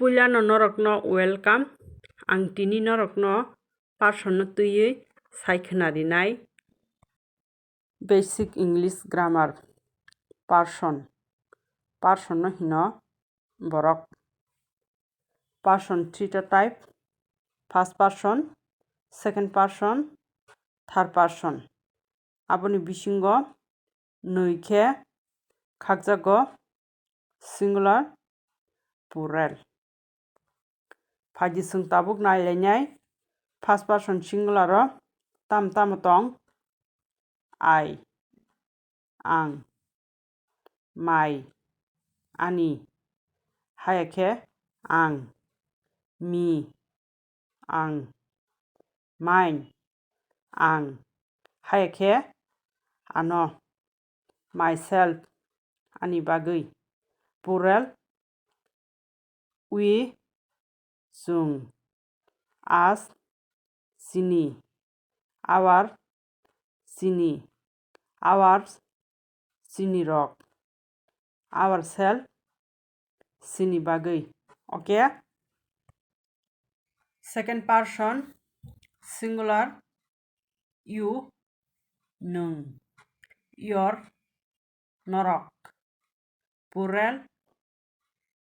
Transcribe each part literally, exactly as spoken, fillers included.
Puilano norokno welcome. Ang tini norokno person no twiwi sai khwna rinai. Basic English grammar. Person. Person no hino borok. Person three ta type. First person, second person, third person. Aboni bisingo nwi khe khakjago singular, plural. Phaidi chwng tabuk nailainai first person singular o tam tamo tong? I, ang, my, ani, haya khe ang, me, ang, mine, ang, haya khe ano, myself, ani bagwi, plural, we, chwng, us, chini, our, chini, ours, chinirok, ourself, chini bagwi. Okay? Second person, singular, you, nwng, your, norok, plural,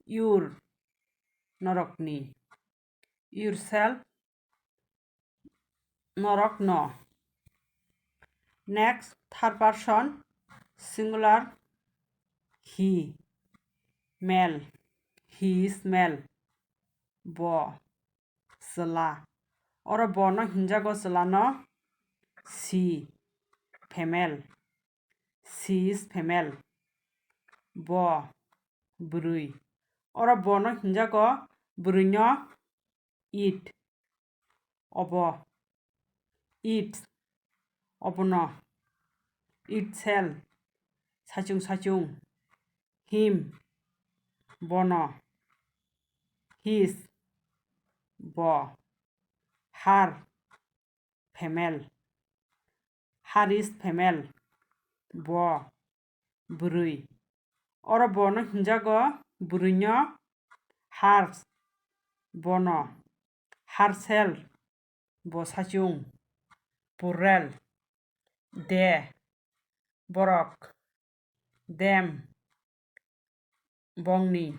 your, norokni, yourself, norokno. Next, third person, singular, he, male, he is male, bo, chwla. Oro bo no hinjago chwla no she, female, she is female, bo, bwrwi. Oro bo no hinjago bwrwi no it, obo, it, obono, itself, sachung sachung, him, bono, his, bo, her, female, her is female, bo, bwrwi. Oro bo no hinjago bwrwi no hers, bono, herself, bo sachung, plural, they, borok, them, bongni,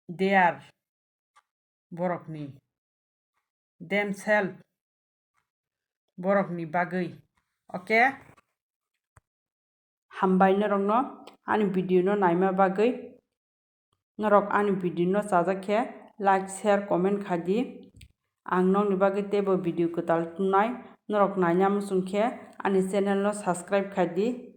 their, borokni, themselves, borokni bagwi. Okay? Hambai norokno ani video no naima bagwi. Norok ani video no chajak khe like, share, comment khai di. Ang nokni bagwi teibo video kwtal tubunai. Norok naina muchung khe ani channel no subscribe khai di.